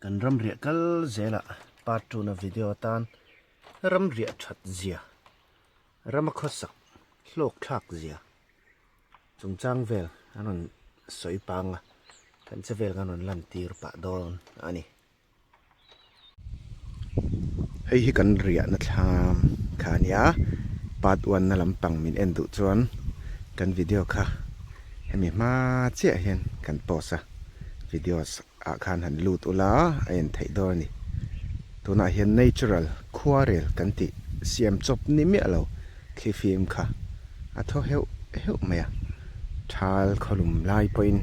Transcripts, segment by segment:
Kan ramriah kal zelah part two na video atan ramriah that zia, rama khawsak hlawk thlak zia chungchang vel an rawn sawi pang a, kan che vel kan rawn lan tir pah dawn a ni. Hei hi kan riahna thlam kha a nia, part one na lampang min en duh chuan kan video kha hemi hma chiah hian kan post a, videos ah khan han lut ula a en theih dawn a ni. Tunah hian natural khuarel kan tih siam chawp ni miah lo thlifim kha a thaw heuh heuh mai a, thal khawlum lai pawhin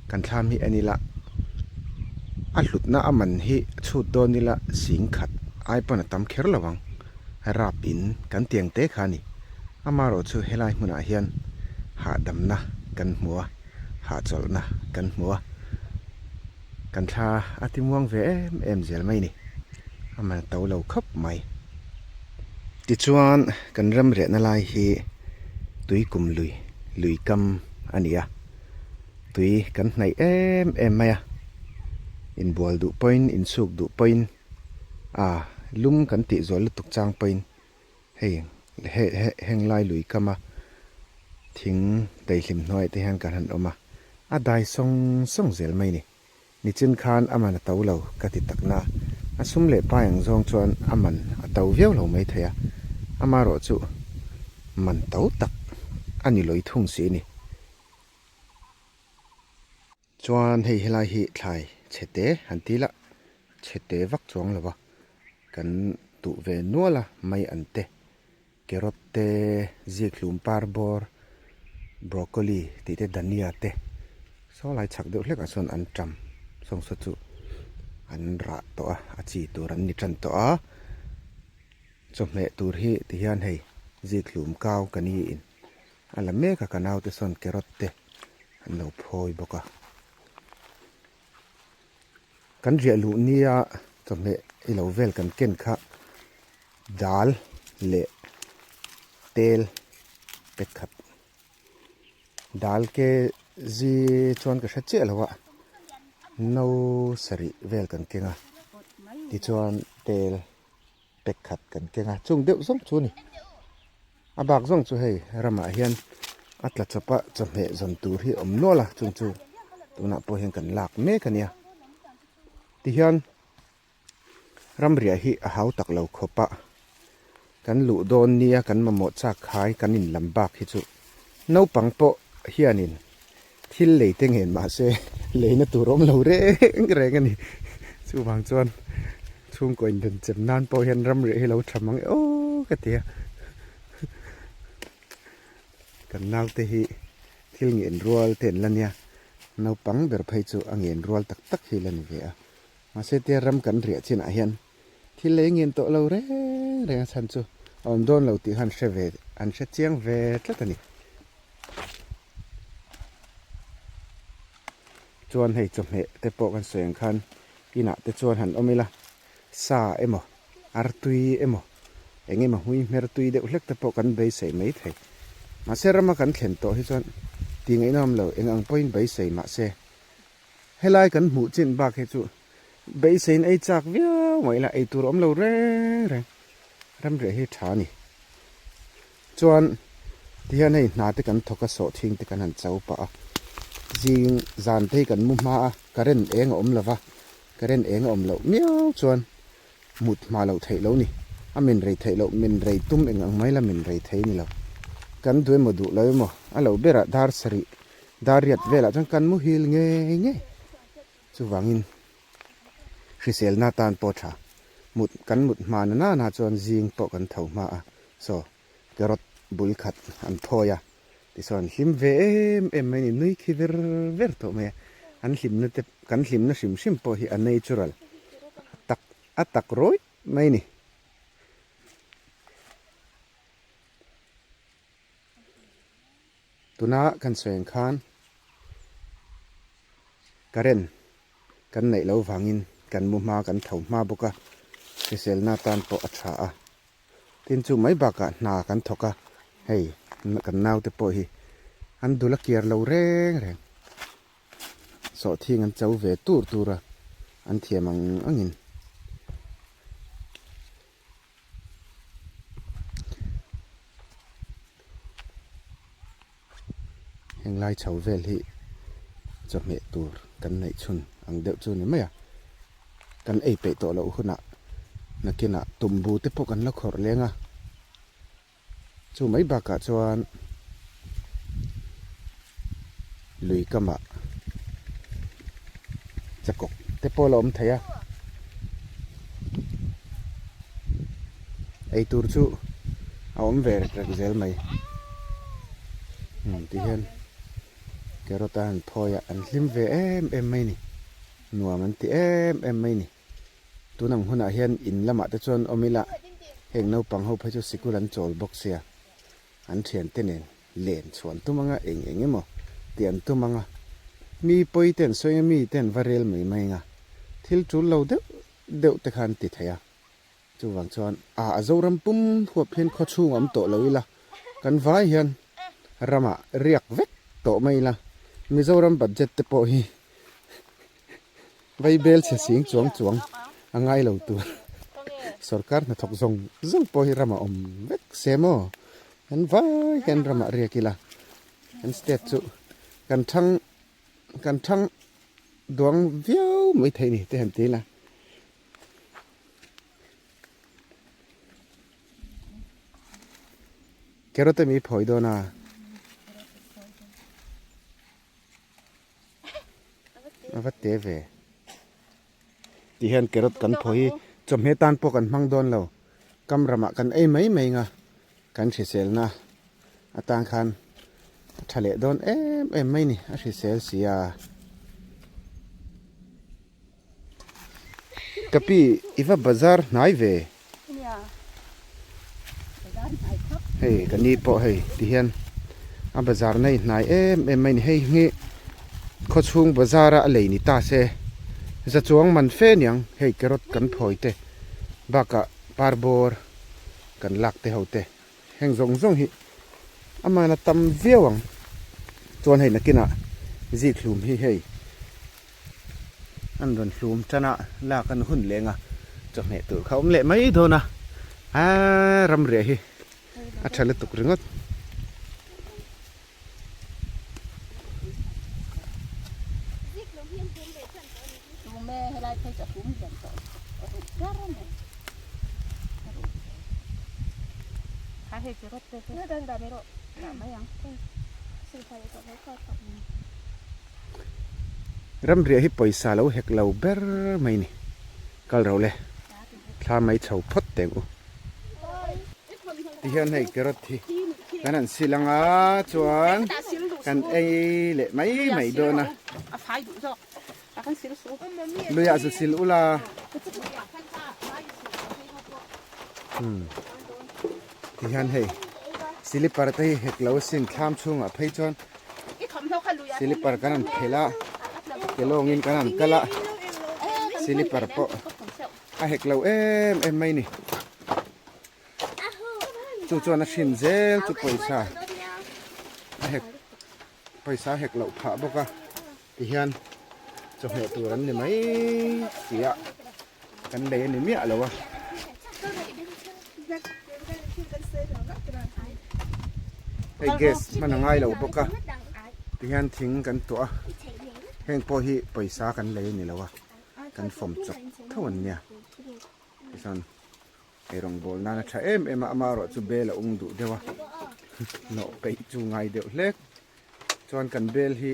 kan thlam hi en ila a hlutna a man hi chhut dawn ila sing khat ai pawn a tam kher lo ang, rap in kan tiang te kha a ni. Amaherawh chu helai hmunah hian hahdamna kan hmu a, hahchawlhna kan hmu a, kan thla a ti muang ve em em zel mai a ni, a man a to lo khawp mai. Tichuan, kan ram rehna lai hi tui kum lui, lui kam a ni a, tui kan hnaih em em mai a, inbual duh pawhin, insuk duh pawhin, a lum kan tih zual lutuk chang pawhin hei he he heng lai lui kama thing daihlim hnuaiah te hian kan han awm a, a dai sawng sawng zel mai a ni. Nichin khan a man a to lo ka ti tak na, a sum leh pai ang zawng chuan a man a to viau lo mai thei a, amaherawh chu man to tak a ni lawih thung si ni. Chuan hei helai hi thlai chhete han ti la, chhete vak chuang lo va, kan duh ve nual a mai an te, carrot te, zikhlum par bawr, broccoli tih te dhania te saw lai chhak deuh hlekah sawn an ṭam sawng saw chu an rah tawh a a chi tur an ni ṭan tawh a chawhmeh tur hi ti hian hei zikhlum kau ka ni in a la mek a ka naute sawn carrot te an lo phawi bawk a kan riah luh nia chawhmeh ilo vel kan ken kha. Dal leh tel pe khat dal ke zi chuan ka hre chiah lo a no sarih vel kan keng a tichuan tel pe khat kan keng a chung deuh zawng chu a ni a bak zawng chu hei ramah hian a tla chawp a chawhmeh zawn tur hi a awm nual a chung chu tunah pawh hian kan lak mek a nia tihian. Ramriah hi a hau tak lo khawp a, kan luh dawn nia kan mamawh chak khai kan inlam bak hi chu naupang pawh hianin thil lei te ngen mah se leina tur awm lo reng reng a ni. Chuvang chuan chhungkaw inbenchem nan pawh hian ramriah hi lo tha mang e aw ka ti a, kan naute hi thil ngen rual te an la nia, naupang ber phei chu a ngen rual tak tak hi la ni ve a. Mahse tia ram kan riah chinah hian thil lei ngen tawh lo reng reng a chhan chu a awm dawn lo tih kha an hre ve an hre chiang ve tlat a ni. Chuan hei chawhmeh te pawh kan sawi ang khan inah te chuan han awm ila sa emaw artui emaw eng emaw hmui hmer tui deuh hlek te pawh kan beisei mai thei. Mahse rama kan thlen tawh hi chuan tih ngaihna awm lo eng ang pawhin beisei mahse Helai kan hmuh chin bak hi chu beiseiin ei chak viau mai ila ei tur a awm lo reng reng ramriah hi tha a ni. Chuan tihian hei hna te kan thawk a sawhthing te kan han cho pah a, zing zan te hi kan mu hma a current eng a awm lo va, current eng a awm loh miau chuan mut hma loh theih loh ni. A min rei theih loh min rei tum eng ang mai la min rei thei ni lo. Kan duh emaw duh lo emaw a lo berah dar sarih Dar riat velah chuan kan muhil ngei ngei. Chuvangin hriselna tan pawh tha. Mut kan mut hma na nana chuan zing pawh kan tho hma a. Saw carrot bul khat an thawi a. Tichuan hlim ve em em mai a ni. Nui khi ver ver tawh mai a. An hlimna te kan hlimna hrim hrim pawh hi a natural a tak a tak rawih mai a ni. Tuna kan sawi ang khan current kan neih loh vangin kan mu hma kan tho hma bawk a, hriselna tan pawh a tha a. Tin chu mai bakah hna kan thawk a, hei kan naute pawh hi an dul a kiar lo reng reng. Sawhthing an cho ve tur tur a. An thiam ang angin. Heng lai chho vel hi chawhmeh tur kan neih chhun ang deuh chu ni mai a, kan ei peih tawh loh hunah nakinah tumbu te pawh kan la khawrh leng a, chu mai bakah chuan lui kamah chakawk te pawh la awm thei a, eitur chu a awm ve rek rek zel mai umm ti hian carrot a han phawi a an hlim ve em em mai a ni nuam an ti em em mai a ni tun ang hunah hian in lamah te chuan awm ila heng naupang ho phei chu sikul an chawl bawk sia an thiante nen len chhuan tum anga eng eng emaw tih an tum anga mi pawi te an sawi anga mi te an va rel mai mai anga thil tul lo deuh deuh te kha an ti thei a chuvang chuan a a Zoram pum huap hian khaw chhung a awm tawh lo ila kan vai hian ramah riak vek tawh mai ila Mizoram budget te pawh hi Vaibel chhe sing chuang chuang a ngai lo tur sorkar hnathawk zawng zawng pawh hi ramah awm vek se maw kan vai hian ramah riak ila kan state chu kan thang kan thang duang viau mai thei ni te han ti ila. Carrot a mi phawi dawn a. A va te ve ti hian carrot kan phawi hi chawhmeh tan pawh kan hmang dawn lo kam ramah kan ei mai mai ang a kan hriselna atang khan a tha leh dawn em em mai a ni a hrisel si a ka pi i va bazar hnai ve hei ka ni pawh hei ti hian a bazar na hi hnai em em mai a ni hei hi khawchhung bazar a lei ni ta se za chuang man fe aniang hei carrot kan phawi te bakah parbawr kan lak te ho te heng zawng zawng hi amana tam viau ang chuan hei nakinah zik hlum hi hei. An rawn hlum tan a, lak an hun leng a, chawhmeh tur kha awm leh mai dawn a, aa ramriah hi a tha lutuk ringawt. Ramriah hi pawisa lo hek lo ber mai ni. Kal ro le. Thla mai chho phawt teng u. Tihian hei carrot hi kan han sil anga chuan kan ei leh mai mai dawn a. Luiah zu sil ula. Tihian hei silipar te hi hek lo asin thlam chhungah phei chuan silipar kan han phelh a ke lawngin kan han kal a silipar pawh a hek lo em em mai ni chu chuan a hrin zel chu pawisa a hek pawisa a hek loh phah bawk a tihian chawhmeh tur an ni mai si a kan lei a ni miah lo a. Hei gas hman a ngai lo bawk a tihian thing kan tuah a heng pawh hi pawisa kan lei a ni lo a kan fawm chawp tho an nia tichuan ei rawngbawl nan a tha em em a amaherawh chu bel a ung duh deuh a nawh peih chu ngai deuh hlek chuan kan bel hi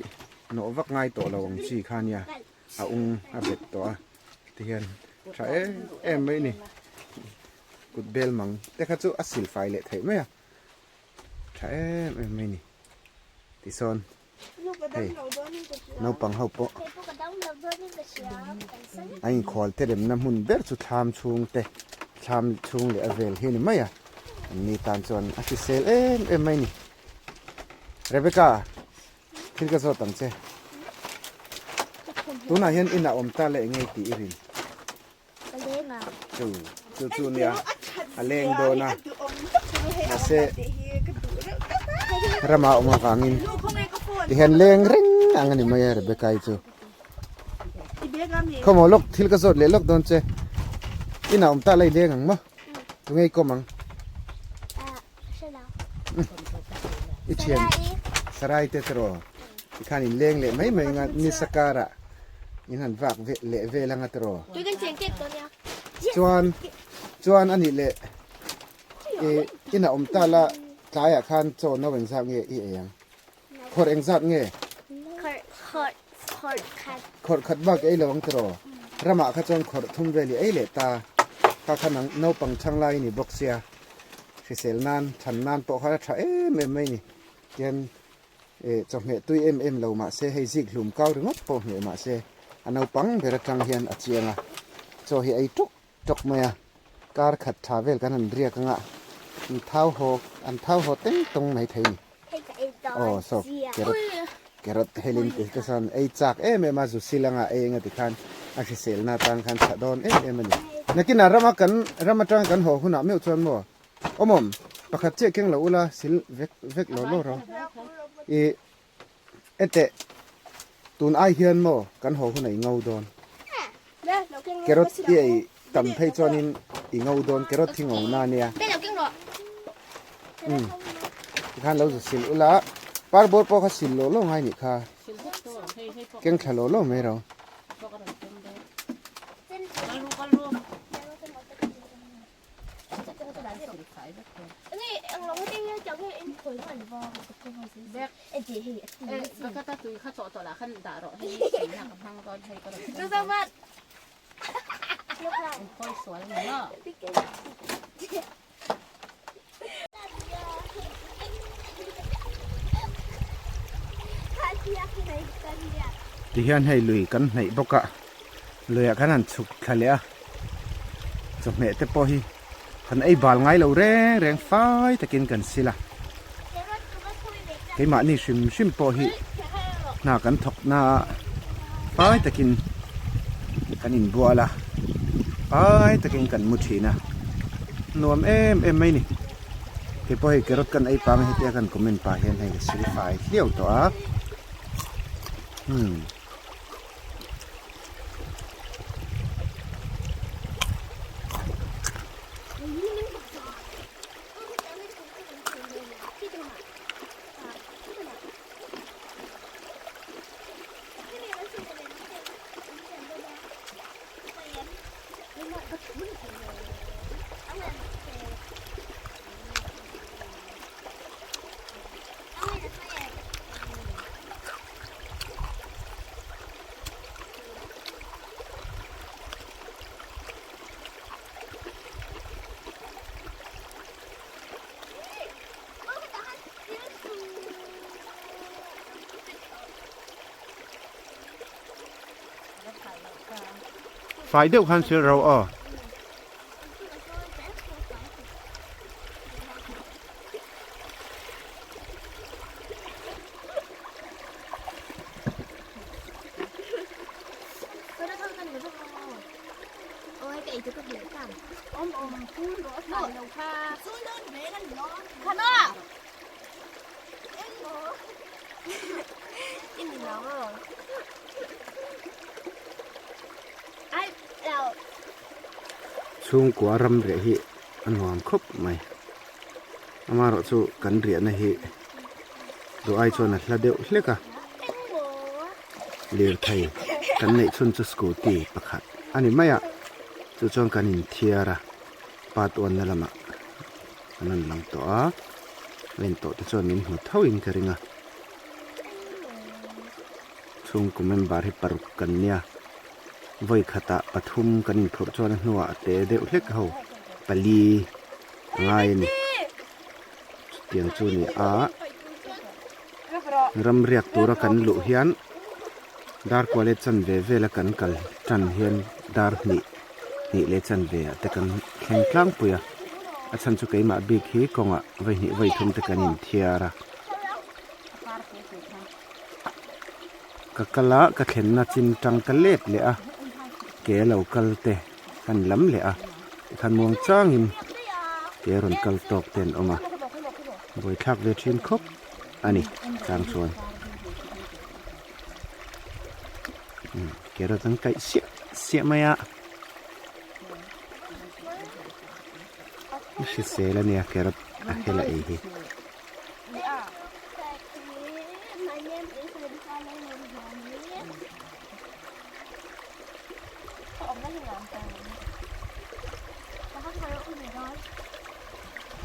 nawh vak ngai tawh lo ang chi kha nia a ung a bet tawh a tihian tha em em mai a ni kut bel mang te kha chu a sil fai leh theih mai a tha em em mai a ni tisawn hei naupang ho pawh a inkhual te remna hmun ber chu thlam chhung te thlam chhung leh a vel hi a ni mai a an ni tan chuan a hrisel em em mai a ni Rebecca thil ka zawt ang che tunah hian inah awm ta leh ngei tih i rin chu chu chu nia a leng dawn a mahse rama awm avangin tihian leng reng ang a ni mai a Rebecca-i chu. Khawmaw lawk thil ka zawt leh lawk dawn che. Inah awm ta lai leng ang maw? Tunge i kawm ang? I thian Sarai te tiraw tikhan in leng leh mai mai anga nisa karah in han vak leh vel anga tiraw. Chuan chuan a nih leh i inah awm ta la tlaiah khan chaw no engzat nge i ei ang? Khawrh engzat nge? Khawrh khat bak ei lo ang tiraw? Ramah kha chuan khawrh thum vel i ei leh ta. Kha kha nang naupang chhang lai i ni bawk sia. Hrisel nan, than nan pawh kha a tha em em mai ni. Tian eh chawhmeh tui em em lo mah se hei zik hlum kau ringawt pawh hmeh mah se a naupang ber atang hian a chiang a. Chaw hi ei tuk tuk mai a. Kar khat tha vel kan han riak anga an thau haw an thau haw teng tawng mai thei ni. Aw saw carrot carrot helin tih te chuan ei chak em em a zu sil anga ei anga tikhan a hriselna atan khan chhah dawn em em a ni. Nakinah rama kan ram atanga kan haw hunah meuh chuan maw awmawm pakhat chiah keng lo ula sil vek vek lo lo rawh i Ete, tun ai hian maw kan haw hun a i ngo dawn. Carrot i ei tam phei chuanin i ngo dawn, carrot hi ngo na nia. Umm, tikhan lo zu sil ula, parbawr pawh kha sil lo lo ngai nih kha, keng thla lo lo mai ro. Tihian hei lui kan hnaih bawk a luiah khan han chhuk thla leh a chawhmeh te pawh hi kan ei bal ngai lo reng reng fai takin kan sil a keimahni hrim hrim pawh hi hna kan thawk na a fai takin kan inbual a fai takin kan mu thin a nuam em em mai ni kei pawh hei carrot kan ei pang a hetia kan comment pah hian hei ka sil fai hliau tawh a hmm. Fai deuh khan sil ro aw. Chhungkua ram reh hi a nuam khawp mai. Amaherawhchu kan riahna hi duh ai chuan a hla deuh hlek a. Lirthei kan neih chhun chu scooty pakhat a ni mai a, chu chuan kan inthiar a, part one na lamah an rawn lang tawh a, a intawh te chuan min hmu tho in ka ring a, chhungkaw member hi paruk kan nia, vawi khatah pathum kan inphurh chuan a hnuah a te deuh hlek ho pali a ngai a ni, chutiang chu a ni a. Ram riak tura kan luh hian dar kual leh chanve vela kan kal tan hian dar hnih hnih leh chanve ah te kan thleng tlangpui a a chhan chu keimah bik hi kawngah vawi hnih vawi thum te kan inthiar a ka kal a ka thlenna chin tang ka let leh a ke lo kal te kan lam leh a tikhan muang changin ke rawn kal tawk te an awm a buaithlak ve thin khawp a ni tlang chuan. Carrot an kaih siah siah mai a. Hrisel a nia carrot a hel a ei hi.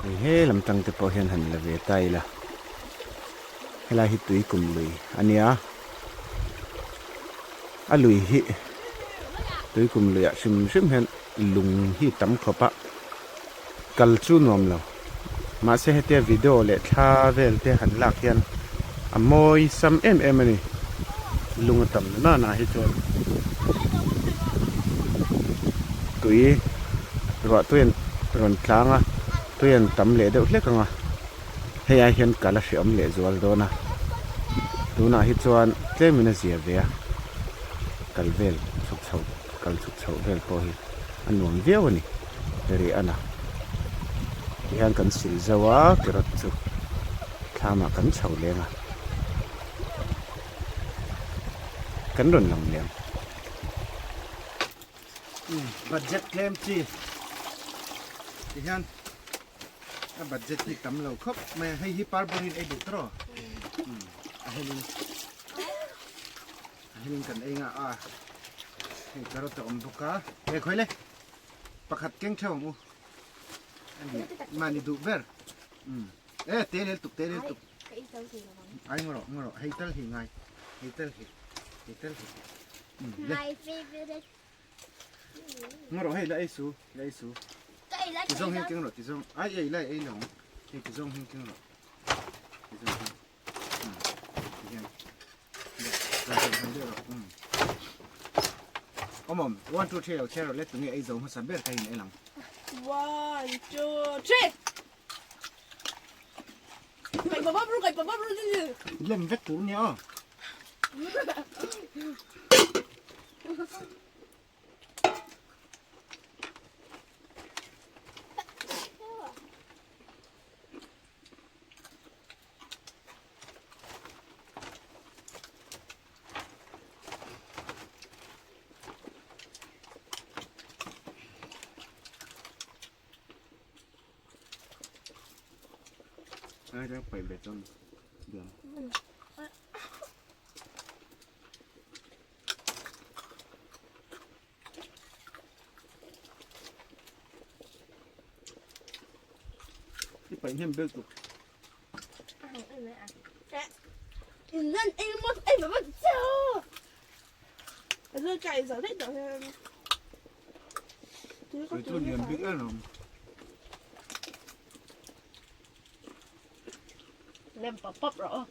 Hei he lam tang te pawh hian han la ve ta ila helai hi tui kum lui a nia a lui hi tui kum luiah hrim hrim hian lung hi tam khawp a kal chu nuam lo mahse hetia video leh thla vel te han lak hian a mawi sam em em a ni lung a tam na na hi chuan tui ruah tui an rawn tlang a tui an tam leh deuh hlek ang a hei ai hian kal a hreawm leh zual dawn a tunah hi chuan tlem in a zia ve a kal vel chhuk chho kal chhuk chhoh vel pawh hi a nuam viau a ni ri a na tihian kan sil zo a carrot chu thlamah kan chho leng a kan rawn lang leh ang. Budget tlem chi tihian a budget hi tam lo khawp mai a hei hi parburin ei duh tawh a helin A hianin kan ei nghah a, hei carrot a awm bawk a, he khawi le pakhat keng theuh ang u a ni mahni duh ber umm e te lel tuk te lel tuk ai ngaw rawh ngaw rawh hei tal hi ngai hei tal hi hei tal hi umm le ngaw rawh hei la ei su la ei su ti zawng hian keng rawh ti zawng ai ei la ei lo ang hei ti zawng hian keng rawh ti zawng hian. Awmawm, one two three lo chhiar rawh le tunge ei zo hmasa ber ka in en ang. One two three. Kai pa bab ru kai pa bab ru chu. Lem vek tur nia aw. Ai đang phải về trong đường. I paih hnem bel tuk. Tui chu lian bik em lo. Lem pap pap rawh.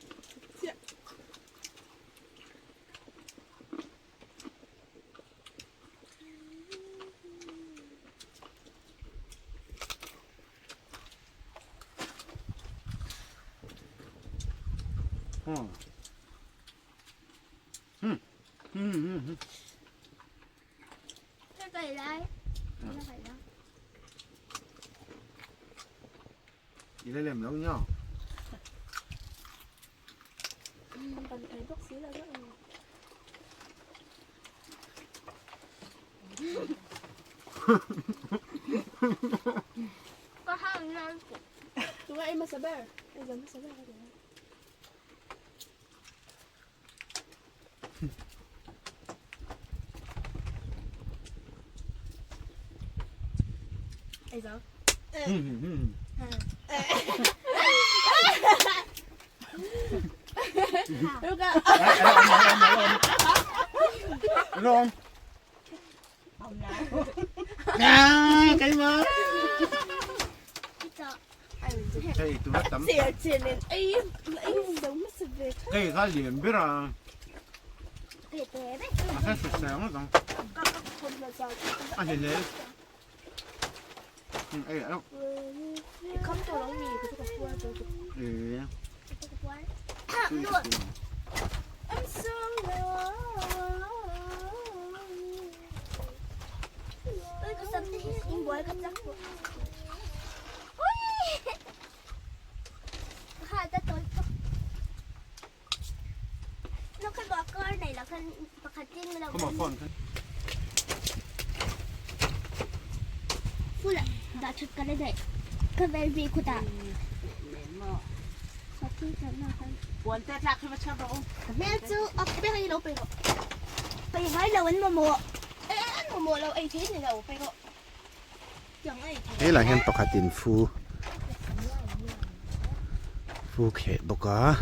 I la lem lo nyo. Rom. Keimah. Hei tuna tam. Hei kha lian ber a. A hre hre hre ang ang. A hle hle. Ei alo. Helai hian pakhatin fu fu kheh bawk a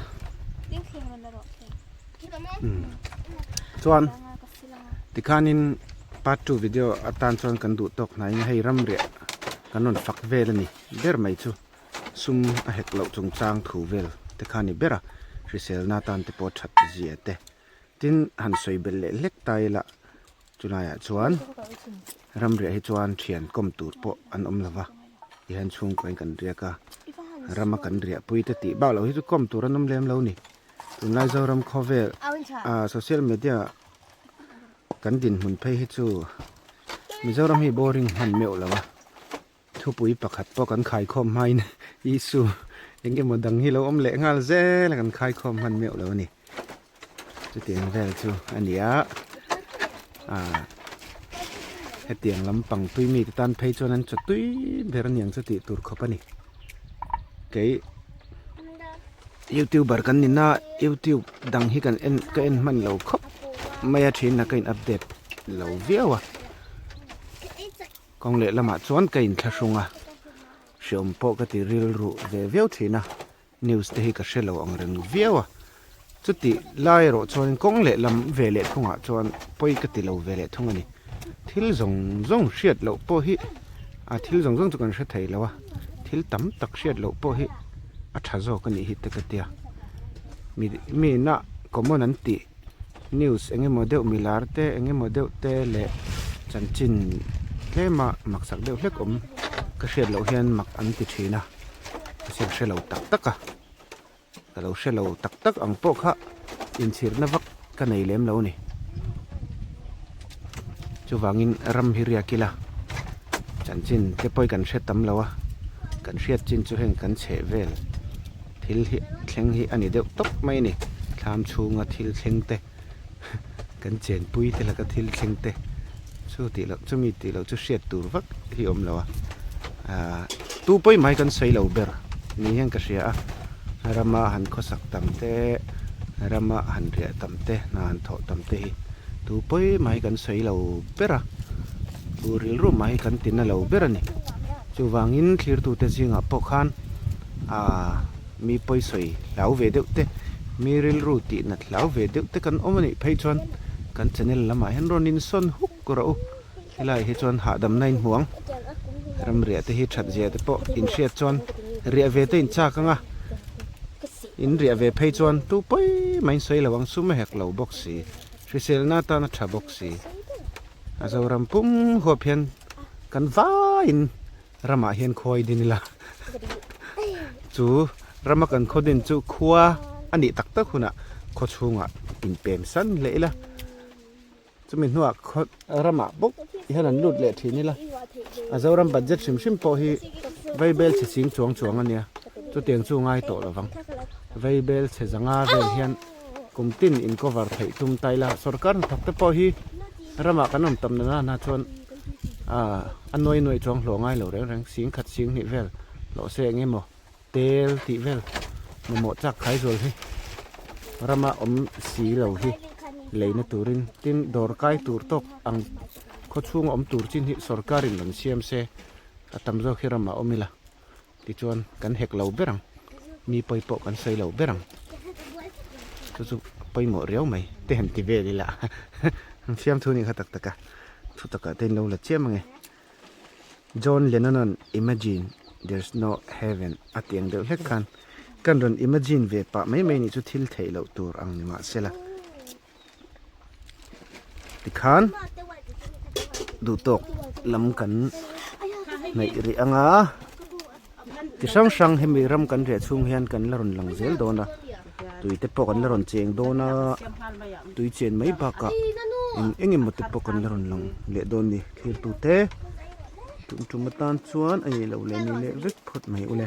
chuan tikhanin part 2 video atan chuan kan duh tawk hnaiin hei ramriah kan rawn fak vel a ni ber mai chu. Sum a hek loh chungchang thu vel te kha a ni ber a, hriselna atan te pawh that zia te. Tin, han sawi belh leh hlek ta ila chulaiah chuan ramriah hi chuan thian kawm tur pawh an awm lo va, tihian chhungkaw in kan riak a, rama kan riahpui te tih bak loh hi chu kawm tur an awm lem lo ni. Tunlai Zoram khawvel ah social media kan dinhmun phei hi chu Mizoram hi boring hman meuh lo a. Thupui pakhat pawh kan khaikhawm hmain Isu eng emaw dang hi lo awm leh nghal zel a kan khaikhawm hman meuh lo a ni. Chutiang vel chu a ni a, ah hetiang lampang tui mite tan phei chuan an chaw tui ber aniang chu tih tur khawp a ni. Kei youtuber kan ni na youtube dang hi kan en ka en hman lo khawp mai a thin a ka in update lo viau a. Kawng leh lamah chuan ka inthlahrung a, hreawm pawh ka ti rilru ve viau thin a, news te hi ka hre lo ang reng viau a, chuti lai erawh chuan kawng leh lam ve leh thungah chuan pawi ka ti lo ve leh thung a ni. Thil zawng zawng hriat loh pawh hi a thil zawng zawng chu kan hre thei lo a, thil tam tak hriat loh pawh hi a tha zawk a nih hi te ka tia, mi mi ina common an tih. News eng emaw deuh milar te eng emaw deuh te leh chanchin tlema maksak deuh hlek awm ka hriat loh hian mak an ti thin a mahse ka hre lo tak tak a ka lo hre lo tak tak ang pawh kha inchhirna vak ka nei lem lo a ni chuvangin ram hi riak ila chanchin te pawh hi kan hre tam lo a kan hriat chin chu heng kan chheh vel. Thil hi thleng hi a ni deuh tawp mai a ni. Thlam chhunga thil thleng te, kan chenpui te laka thil thleng te chu tih loh chumi tih loh chu hriat tur vak hi awm lo a. Aaa tu pawi mai kan sawi lo ber ni hian ka hria a. Rama han khawsak tam te, rama han riah tam te, hna han thawh tam te hi tu pawi mai kan sawi lo ber a. Tu rilru mai kan ti na lo ber a ni. Chuvangin thlirtute zingah pawh khan. Aaa mi pawisawi hlau ve deuh te, mi rilru tih nat hlau ve deuh te kan awm a nih phei chuan kan channel lamah hian rawn insawn huk rawh u. Helaiah hi chuan hahdamna in hmu ang. Ram riah te hi that zia te pawh in hriat chuan riah ve te in chak ang a, in riah ve phei chuan tu pawi mai in sawi lo ang, sum a hek lo bawk si, hriselna atan a tha bawk si. A Zoram pum huap hian kan vaiin Ramah hian khuai din ila chu rama kan khaw din chu khua a nih tak tak hunah khaw chhungah inpem san leh ila chumi hnuah khaw ramah bawk hian an lut leh thin ila a Zoram budget hrim hrim pawh hi vaibel chhe ching chuang chuang a nia chutiang chu ngai tawh lovang vaibel chhe zanga vel hian kum tin in cover theih tum ta ila sorkar hnathawk te pawh hi ramah kan awm tam nana na chuan ah a nuai nuai chuang hlawh ngai lo reng reng sing khat sing hnih vel hlawh se eng emaw tel tih vel mamawh chak khai zual hi rama awm si lo hi leina turin tin dawr kai tur tawk ang khaw chhunga awm tur chin hi sorkar in rawn siam se a tam zawk hi ramah awm ila. Tichuan kan hek lo ber ang, mi pawi pawh kan sawi lo ber ang. Chu chu pawimawh riau mai te han ti vel ila an fiamthu nih kha tak tak a, thu takah te in lo la chiam ange. John Lennon an Imagine there's no heaven a tih ang deuh hlek khan kan rawn imagine ve pah mai mai nih chu thil theih loh tur ang ni mahsela. Tikhan duhtawk lam kan hnaih rih ang a ti hrang hrang hemi ram kan riah chhung hian kan la rawn lang zel dawn a tui te pawh kan la rawn cheng dawn a tui chen mai bakah eng eng emaw te pawh kan la rawn lang leh dawn a ni thlirtu te tum tum atan chuan a ni lo leh ni leh vek phawt mai ule.